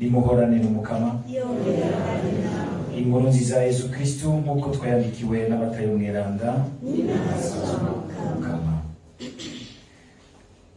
Nimuhorane n'Umukama. Inkuru nziza ya Yezu Kristu nk'uko twayandikiwe na Matayo Mweranda. Mukama.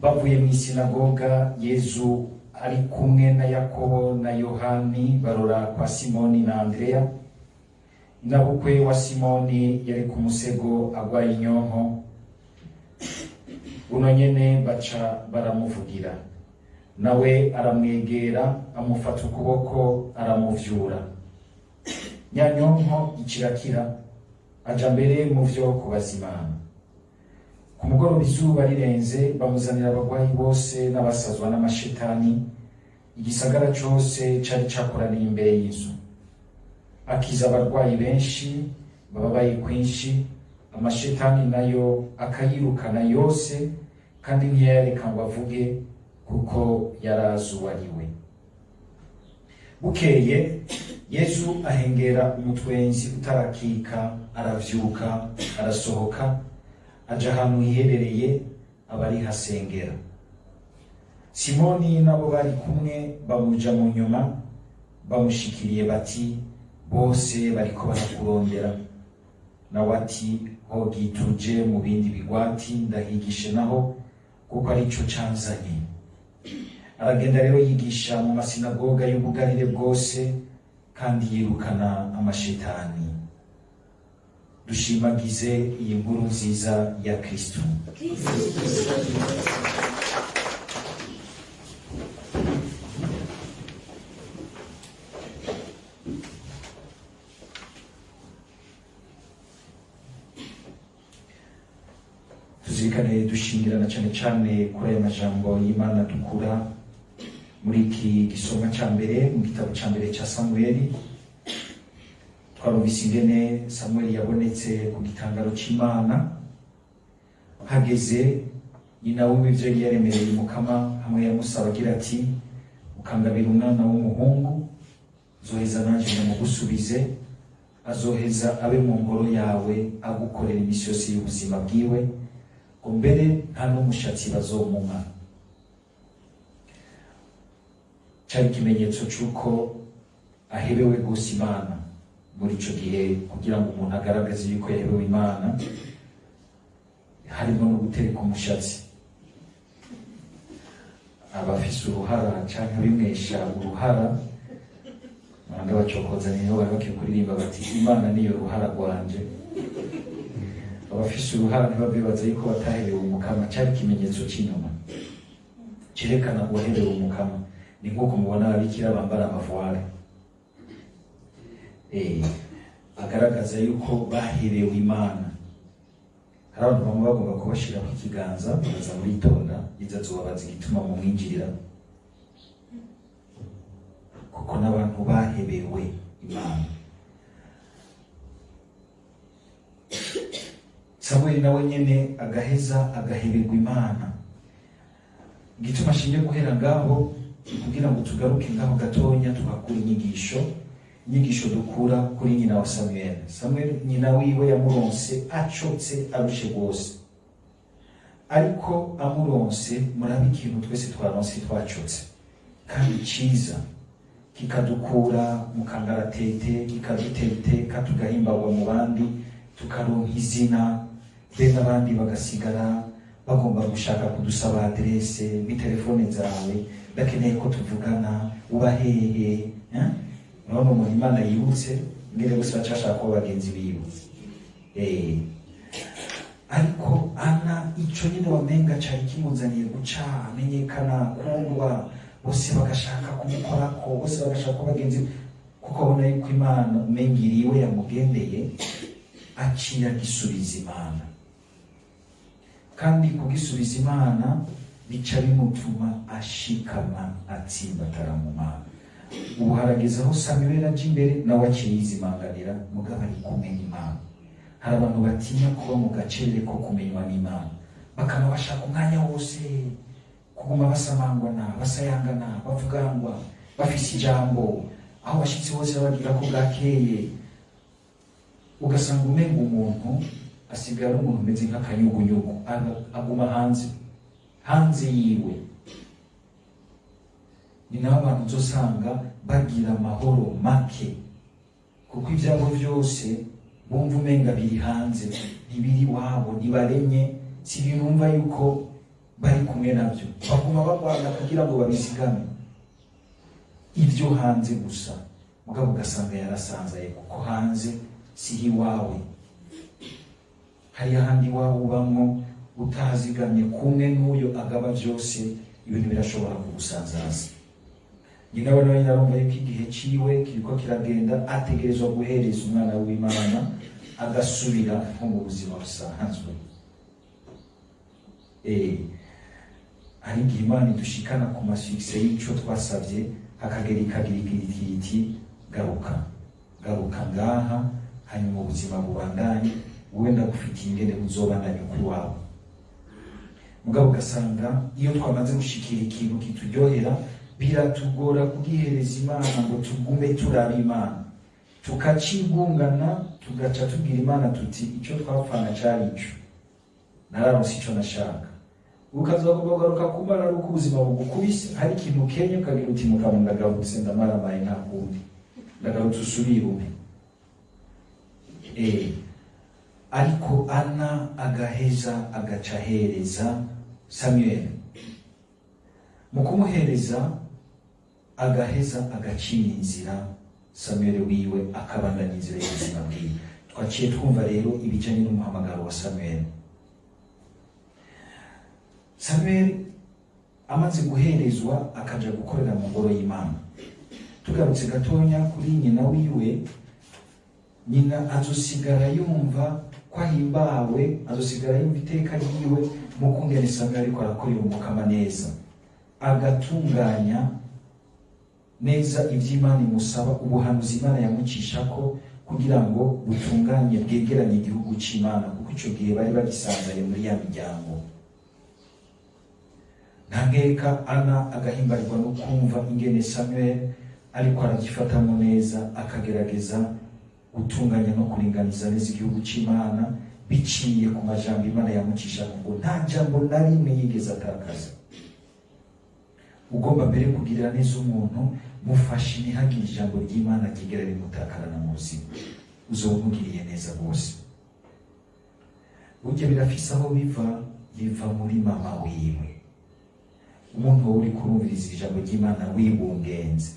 Bavuye mu isinagoga, Yezu ari kumwe na Yakobo na Yohani barora kwa Simoni na Andrea. Nyinabukwe wa Simoni yari ku musego agwaye inyonko, buno nyene baca baramuvugira. Nawe aramwegera, amufata ukuboko, aramuvyura. Nyanyonko ikirakira, aja mbere mu vyo kubaza Imana. Ku mugoroba izuba rirenze, bamuzanira abagwayi bose n'abasazwa n'amashetani. Igisagara cose cari cakoraniye imbere y'inzu. Akiza abarwayi benshi bababaye kwinshi, amashetani nayo akayirukana yose, kandi ntiyayareka ngo avuge, kuko yarazi uwo ari we. Bukeye Yezu ahengera umutwenzi utarakika, aravyuka, arasohoka, aja ahantu hiherereye, aba ariho asengera. Simoni nabo bari kumwe bamuja mu nyuma, bamushikiriye bati: bose bariko barakurondera. Nawe ati: hogi tuje mu bindi bigwati ndahigishe naho, kuko arico canzanye. Aragenda rero yigisha mu masinagoga y'Ubugarire bwose, kandi yirukana amashetani. Dushimagize iyi nkuru nziza ya Kristu. Tuzirikane dushingirana cyane cyane kuri aya majambo y'Imana dukura muri iki gisomwa ca mbere mu gitabo ca mbere ca Samweli. Twarumvise ingene Samweli yabonetse ku gitangaro c'Imana, hageze nyina wiwe ivyo yari yaremereye Mukama, hamwe yamusaba agira ati: ukangabira umwana w'umuhungu, zoheza nanje ndamugusubize, azoheza abe mu ngoro yawe, agukorera imisi yose y'ubuzima bwiwe, ngo mbere nta n'umushatsi bazomumwa. Cari ikimenyetso c'uko ahebewe gose Imana muri ico gihe. Kugira ngo umuntu agaragaze yuko yahebewe Imana, harimo no gutereka umushatsi. Abafise uruhara canke abimwesha uruhara, banga bacokoza, niho bari bakwiye kuririmba bati: Imana niyo ruhara rwanje. Abafise uruhara ntibabibaza yuko batahebewe Umukama. Cari ikimenyetso c'inyuma cerekana uwahebewe Umukama. Ni nk'uko mubona ababikira bambara amavoile, agaragaza yuko baherewe Imana. Hari abantu bamwe bagomba kubashirako ikiganza, bakaza muritonda, iza azobabaza igituma mumwinjirira, kuko n'abantu bahebewe Imana. Samweli nawe nyene agaheza agaheberwa Imana. Igituma ashingiye guhera ngaho, kugira ngo tugaruke ngaho gatonya, tuhakura inyigisho. Inyigisho dukura kuri nyina wa Samuel. Samuel nyina wiwe yamuronse acotse, arushe rwose, ariko amuronse, murabe ikintu twese twaronse twacotse kandi ciza, kikadukura mu kangaratete, kikadutera iteka, tugahimbagwa mu bandi, tukaronka izina, be n'abandi bagasigara bagomba gushaka kudusaba adresse b'itelefone zawe, ndakeneye ko tuvugana, uba hehe, eh? Urabona umuntu Imana yibutse ngere bose bacashaka kuba bagenzi biwe. Ariko Ana ico nyene wamenga cari kimuzaniye guca amenyekana, kundwa, bose bagashaka kumukorako, bose bagashaka kuba bagenzi, kuko abona yuko Imana umenga iriwe yamugendeye, aciye agisubiza Imana. Kandi kugisubiza Imana bica bimutuma ashikama, atsimbatara mu Mana. Ubu harageze aho Samuel aja imbere, nawe aciye yizimanganira, mugabo ari kumenya Imana. Hari abantu batinya kuba mu gacerere ko kumenywa n'Imana, bakaba bashaka umwanya wose kuguma basamangwana, basayangana, bavugangwa, bafise ijambo, aho bashitsi bose babagira ko bwakeye. Ugasanga umenga umuntu asigara ari umuntu umeze nk'akanyugunyugu, aguma hanze hanze yiwe. Ni nabo abantu uzosanga bagira amahoro make, kuko ibyabo byose bumva umenga biri hanze, ntibiri iwabo, ntibaremye, si bumva yuko bari kumwe nabyo, baguma barwana kugira ngo babizigame ibyo hanze gusa. Mugabo ugasanga yarasanzaye, kuko hanze si iwawe. Hari ahandi iwawe ubamwo utazigamye kumwe n'uyo agaba byose, ibintu birashobora kugusanzaza. Nyina we nawe arumva yuko igihe ciwe kiriko kiragenda, ategerezwa guhereza umwana w'Imana agasubira nko mu buzima busanzwe. Hari igihe Imana idushikana ku ma succès y'ico twasavye, hakagera ikagira iti: "Garuka, garuka ngaha, hanyuma ubuzima bubandanye, wowe ndagufitiye ingene buzobandanya ukuri wawe." Mugabo ugasanga iyo twamaze gushikira ikintu kituryohera, biratugora kugihereza Imana ngo tugume turaba Imana, tukacigungana, tugaca tubwira Imana tuti: "Icyo twapfana cari ico, nararonse ico nashaka." Ukazagomba kugaruka ku Mana ari uko ubuzima bugukubise, hari ikintu ukenye, ukagira uti: "Mukama, ndagarutse, ndamaramaye, nta kundi, ndagarutse, usubire umpe." Ariko Ana agaheza agaca ahereza Samuel. Mu kumuhereza, agaheza agacira inzira Samuel wiwe, akabandanya inzira y'ubuzima bwiwe. Twaciye twumva rero ibijanye n'umuhamagaro wa Samuel. Samuel amaze guherezwa, akaja gukorera mu ngoro y'Imana. Tugarutse gatonya kuri nyina wiwe, nyina azosigara yumva ko ahimbawe, azosigara yumva iteka ryiwe mu kungene Samuel ariko arakorera Umukama neza, agatunganya neza ivy'Imana imusaba, ubuhanuzi Imana yamucishako kugira ngo butunganye, bwegeranye igihugu c'Imana, kuko ico gihe bari bagisanzaye muri ya miryango. Nta nkeka Ana agahimbarirwa no kumva ingene Samuel ariko arabyifatamo neza, akagerageza gutunganya no kuringaniza neza igihugu c'Imana biciye ku majambo Imana yamucisha, ngo nta jambo na rimwe yigeze atakaza. Ugomba mbere kugirira neza umuntu, mufashe ntihagire ijambo ry'Imana ryigera rimutakarana mu buzima, uzoba umugiriye neza rwose. Burya birafise aho biva, biva muri mama wiwe. Umuntu wowe uri kurumviriza ijambo ry'Imana wibungenze,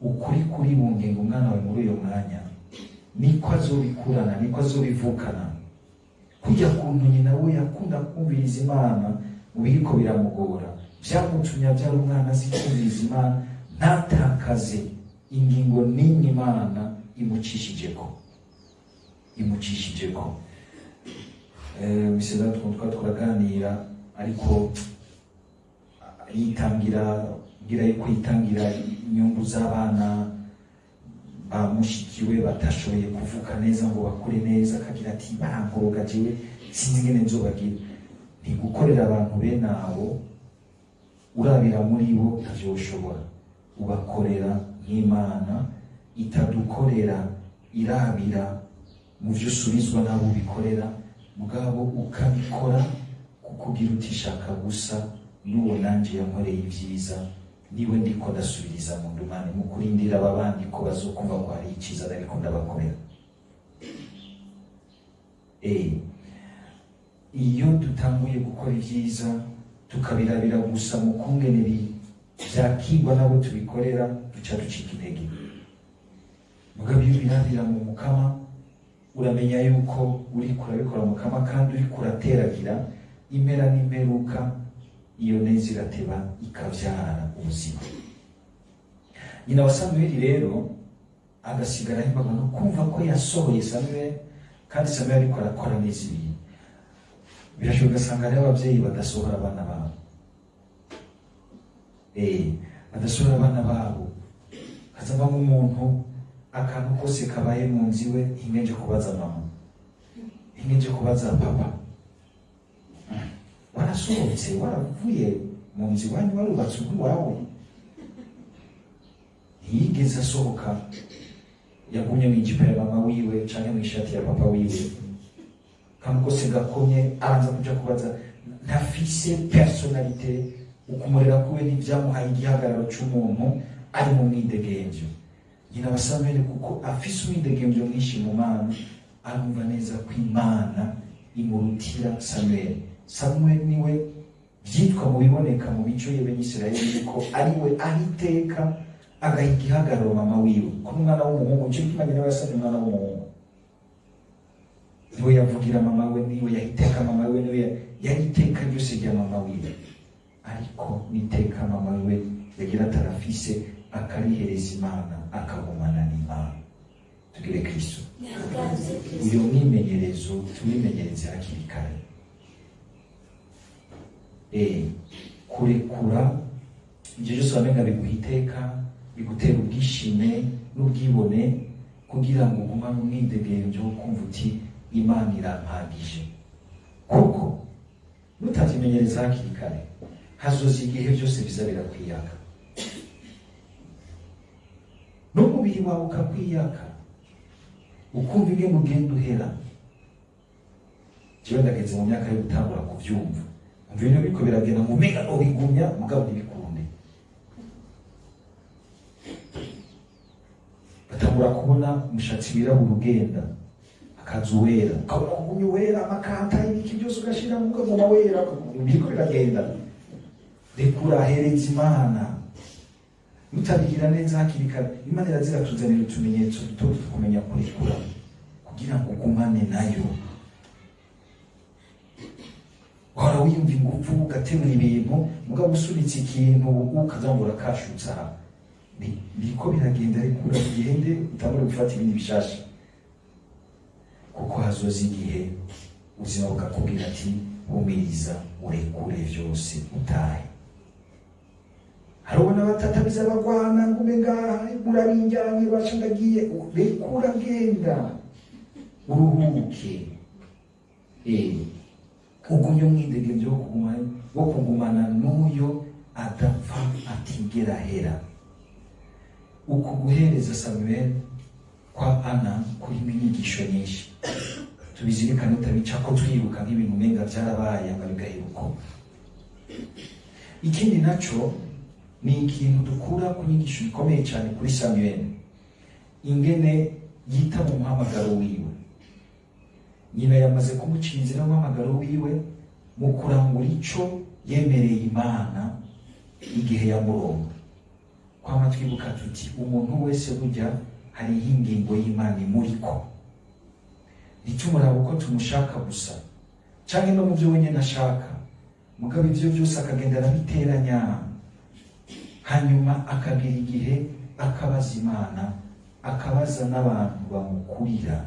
ukuri kuribungenga umwana wawe muri uyo mwanya, niko azobikurana, niko azobivukana. Kujya kuntu nyina we yakunda kumviriza Imana mu biriko biramugora, vyamutumye avyara umwana azi kumviriza Imana, ntatakaze ingingo n'imwe Imana imucishijeko. Miseda twari turaganira, ariko yitangira, ngira yuko yitangira inyungu z'abana ba mushikiwe batashoboye kuvuka neza ngo bakure neza, akagira ati: "Barankoroga, jewe sinzi ingene nzobagira." Ntigukorera abantu bene abo urabira muri bo, ntavyo ushobora. Ubakorera nk'Imana itadukorera irabira mu vyo usubizwa n'abo ubikorera, mugabo ukabikora kukugira utishaka gusa n'uwo nanje yankoreye ibyiza, niwe ndiko ndasubiriza mu ndumane, mu kurindira aba bandi ko bazokumva ko hari icyiza nariko ndabakorera. Iyo dutanguye gukora ibyiza tukabirabira gusa mu kungene vyakirwa n'abo tubikorera, duca ducika intege. Mugabo iyo ubirabira mu Mukama, uramenya yuko uriko urabikora Mukama kandi uriko urateragira, impera n'imperuka iyo neza irateba ikavyara ubuzima. Nyina wa Samweli rero agasigara ahimbagwa no kumva ko yasohoye Samweli, kandi Samweli ariko arakora neza ibintu. Birashoboka ugasanga hariho ababyeyi badasohora abana babo, badasohora abana babo, hazava nk'umuntu akantu kose kabaye mu nzu iwe: "Hinge nje kubaza mama, hinge nje kubaza papa." Warasohotse, waravuye mu nzu iwanyu, warubatse urw'iwawe. Ntiyigeze asohoka, yagumye mu ijipo ya mama wiwe canke mu ishati ya papa wiwe. Akantu kose gakomye, abanza kuja kubaza. Ntafise personnalité. Ukumurera kuwe ntibyamuhaye igihagararo c'umuntu ari mu mwidegemvyo. Nyina wa Samweli, kuko afise umwidegemvyo mwinshi mu Mana, arumva neza ko Imana imurutira Samweli. Samweli niwe vyitwa mu biboneka mu mico y'Abenyisirayeli yuko ari we aha iteka, agaha igihagararo mama wiwe, ko n'umwana w'umuhungu. Nico gituma nyina we yasabye umwana w'umuhungu. Niwe yavugira mama we, niwe yahiteka mama we, niwe yari iteka ryose rya mama wiwe. Ariko n'iteka mama wiwe yagira atarafise, akarihereza Imana, akagumana n'Imana. Tugire Kristo. Uyu mwimenyerezo tuwimenyereze hakiri kare. Kurekura ibyo byose wamenga biguha iteka, bigutera ubwishime n'ubwibone, kugira ngo ugumane umwidegemvyo wo kumva uti Imana irampagije. Kuko nutavyimenyereza hakiri kare, hazoza igihe byose biza birakwiyaka, n'umubiri wawe ukakwiyaka, ukumva ingene ugenda uhera. Jewe ndageze mu myaka yo gutangura kuvyumva, umva ibintu biriko biragenda ngo umenga nobigumya, mugabo ntibikunde. Batangura kubona umushatsi wirabura ugenda, akaza uwera, ukabona kugumya uwera, amakanta ibiki byose ugashira, ukaguma wera, biriko biragenda. Rekura, hereza Imana. Nutabigira neza hakiri kare, Imana irazira tuzanira utumenyetso duto tukumenya kurekura, kugira ngo ugumane nayo. Wahora wiyumva ingufu ugaterura ibintu, mugabo usunitse ikintu ukaza ngo urakashutsa, biriko biragenda. Rekura bigende, utangure gufata ibindi bishasha, kuko hazoza igihe ubuzima bukakubwira ati humiriza, urekure vyose, utahe. Harubona batatabiza bagwana ngume ngaha murabinjyanye baca ndagiye. Rekura, genda uruhuke, ugumye umwidegemvyo wo kugumana n'uyo adapfa atigera ahera. Uku guhereza Samuel kwa Ana kurimo inyigisho nyinshi, tubizirikane, utabica ko turiruka nk'ibintu umenga vyarabaye ama bigaheruka. Ikindi naco ni ikintu dukura ku nyigisho ikomeye cyane kuri Samuel, ingene yita mu muhamagaro wiwe. Nyina yamaze kumuca inzira y'umuhamagaro wiwe mu kurangura ico yemereye Imana igihe yamuronga. Kwama twibuka tuti umuntu wese burya hariho ingingo y'Imana imuriko, ntitumuraba uko tumushaka gusa canke no mu vyo wenyene ashaka, mugabo ivyo vyose akagenda arabiteranya, hanyuma akagira igihe akabaza Imana, akabaza n'abantu bamukurira.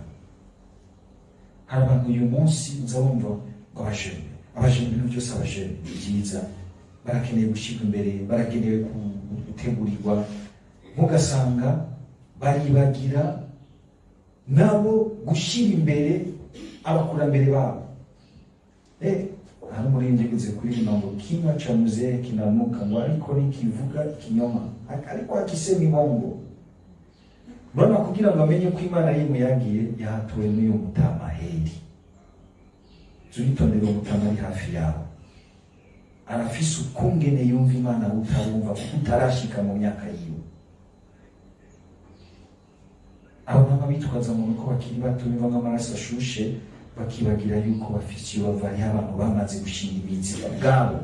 Hari abantu uyu munsi uza wumva ngo abajene, abajene, ibintu byose abajene ni byiza, barakeneye gushyirwa imbere, barakenewe gutegurirwa, ntugasanga baribagira nabo gushyira imbere abakurambere babo. Hari umuririmbyi yigeze kuririmba ngo kinywa cha mzee kinanuka, ngo ariko nikivuga ikinyoma, ariko akisema ibongo. Urabona, kugira ngo amenye ko Imana yimuyagiye, yahatuwe n'uyu mutama Heli. Turitondere umutama ari hafi yawe, arafise ukungene yumva Imana utarumva, kuko utarashika mu myaka yiwe. Abo mama bitwaza mu ko bakiri bato, biva nk'amaraso ashushe, bakibagira yuko bafise iyo bava, hariho abantu bamaze gushinga imizi ubwabo.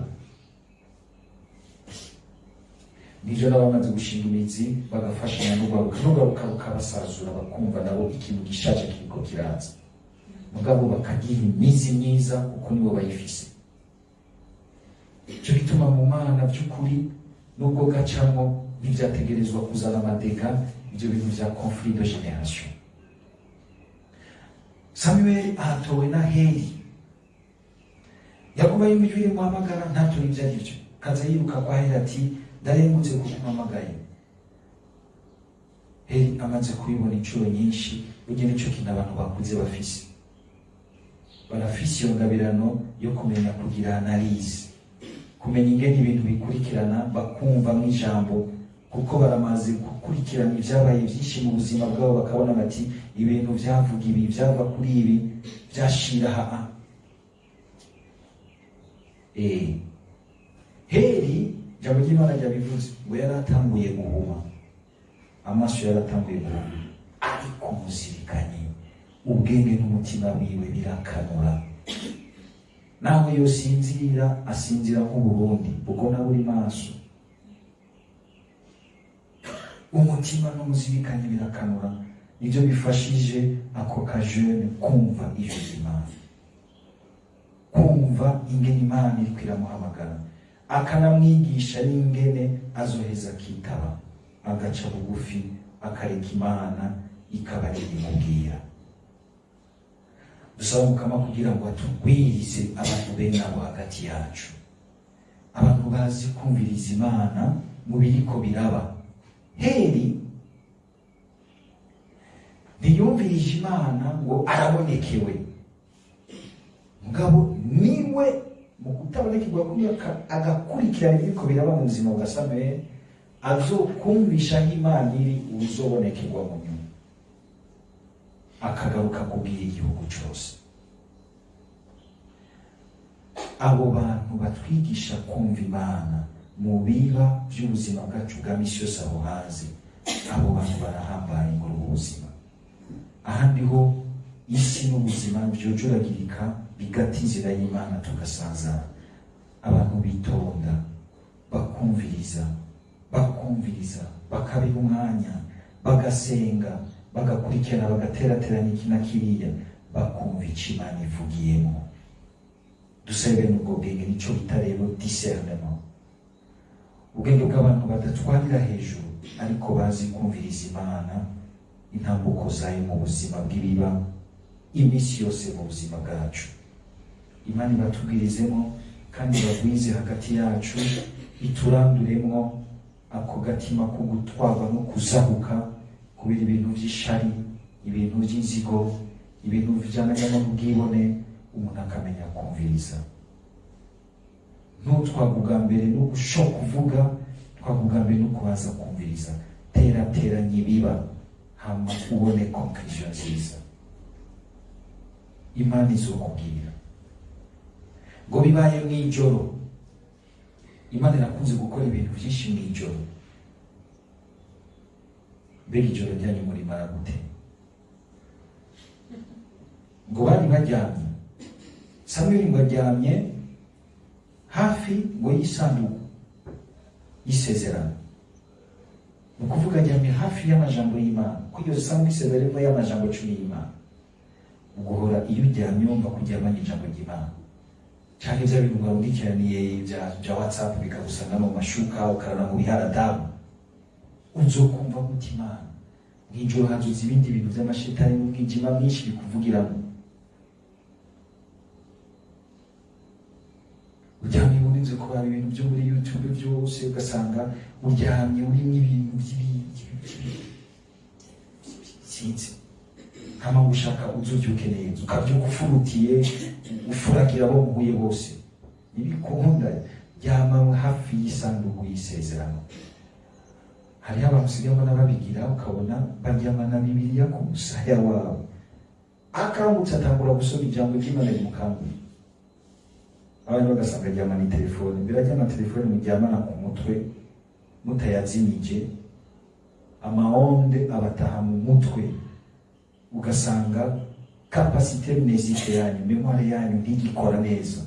Nivyo, n'abamaze gushinga imizi bagafashanya n'urwaruka, n'urwaruka rukabasazura, bakumva nabo ikintu gishaje kiriko kiraza, mugabo bakagira imizi myiza kuko nibo bayifise. Ico gituma mu Mana by'ukuri, nubwo gacamwo, ntivyategerezwa kuzana amadega, ivyo bintu vya conflit de génération. Samuel ahatowe na Heli, yaguma yumva ijwi rimuhamagara, ntatore ivyo ari vyo, kaza yiruka kwa Heli ati ndarengutse kuko umpamagaye. Heli amaze kubibona inshuro nyinshi. Burya nico kintu abantu bakuze bafise, barafise iyo ngabirano yo kumenya kugira analyse, kumenya ingene ibintu bikurikirana, bakumva mw'ijambo, kuko baramaze gukurikirana ibyabaye byinshi mu buzima bwabo, bakabona bati ibintu vyavuga ibi, vyava kuri ibi, vyashira haa. Heri, ijambo ry'Imana ryabivuze ngo yaratanguye guhuma, amaso yaratanguye guhuma, ariko muzirikanye ubwenge n'umutima wiwe birakanura. Naho yosinzira, asinzira nk'Uburundi bugona buri maso. Umutima n'umuzirikanye birakanura, nibyo bifashije ako kajene kumva ijwi ry'Imana, kumva ingene Imana iriko iramuhamagara, akanamwigisha n'ingene azoheza akitaba, agaca bugufi, akareka Imana ikaba ariyo imubwira. Dusaba Mukama kugira ngo atugwirize abantu bene abo hagati yacu, abantu bazi kumviriza Imana mu biriko biraba. Heri ntiyumvirije Imana ngo arabonekewe, mugabo niwe mu kutabonekerwa kumwe agakurikirana ibiriko biraba mu buzima bwa Samweli, azokumvisha aho Imana iri uzobonekerwa mu nyuma, akagaruka kubwira igihugu cose. Abo bantu batwigisha kumva Imana mu biba by'ubuzima bwacu bwa misi yose aho hanze, abo bantu barahambaye muri ubu buzima. Ahandi ho isi n'ubuzima byujuragirika bigata inzira y'Imana tugasanzara. Abantu bitonda bakumviriza, bakumviriza, bakabiha umwanya, bagasenga, bagakurikirana, bagaterateranya iki na kiriya, bakumva ico Imana ivugiyemo. Dusabe n'ubwo bwenge, nico bita rero discernement, ubwenge bw'abantu badatwarira hejuru ariko bazi kumviriza Imana intambuko zayo mu buzima bw'ibiba iminsi yose mu buzima bwacu. Imana ibatubwirizemo kandi bagwize hagati yacu, ituranduremwo ako gatima ko gutwarwa no kuzahuka kubera ibintu vy'ishari, ibintu vy'inzigo, ibintu vy'amanyama n'ubwibone. Umuntu akamenya kumviriza. Ntutwaga ubwa mbere no gushoka kuvuga, twaga ubwa mbere no kubanza kumviriza. Terateranya ibiba hama ubone conclusion nziza. Imana izokubwira ngo bibaye mw'ijoro. Imana irakunze gukora ibintu vyinshi mw'ijoro. Mbega ijoro ryanyu murimara gute? Ngo bari baryamye, Samweli ngo aryamye hafi ngo y'isanduku y'isezerano, ni ukuvuga aryamye hafi y'amajambo y'Imana, ko iyo sanduku y'isezerano irimo y'amajambo 10 y'Imana. Uguhora iyo uryamye wumva ko uryamanye ijambo ry'Imana, canke vya bintu warungikiraniye vya WhatsApp bikagusanga no mu mashuka, ukarara mu biharadamu, uzokumva gute Imana? Mw'ijoro hazoza ibindi bintu vy'amashetani n'umwijima mwinshi bikuvugiramo. Uryamye urinze kuraba ibintu vyo muri YouTube vyose, ugasanga uryamye urimwo ibintu sinzi hama gushaka uzovyuke neza, ukavyuka ufurutiye, ufuragira abo muhuye bose. Ntibikunda. Ryama hafi y'isanduku y'isezerano. Hariho abantu usigaye mbona babigira, ukabona baryamana Bibiliya ku musaya wabo, akangutse atangura gusoma ijambo ry'Imana rimukanguye. Abandi bagasanga aryamana telefone. Mbere aryama telefone muryamana ku mutwe mutayazimije, amaonde abataha mu mutwe, ugasanga capacité mnésique yanyu, mémoire yanyu ntigikora neza.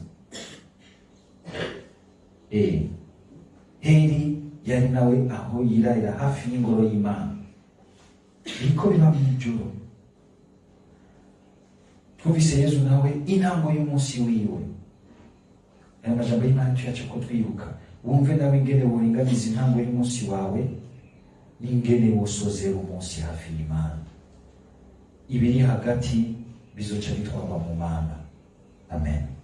Heri yari nawe aho yirarira hafi y'ingoro y'Imana, biriko biba mw'ijoro. Twumvise Yezu nawe intango y'umunsi wiwe. Aya majambo y'Imana tuyaca ko twibuka, wumve nawe ingene woringaniza intango y'umunsi wawe n'ingene wosozera umunsi hafi y'Imana. Ibiri hagati bizoca bitwagwa mu Mana. Amen.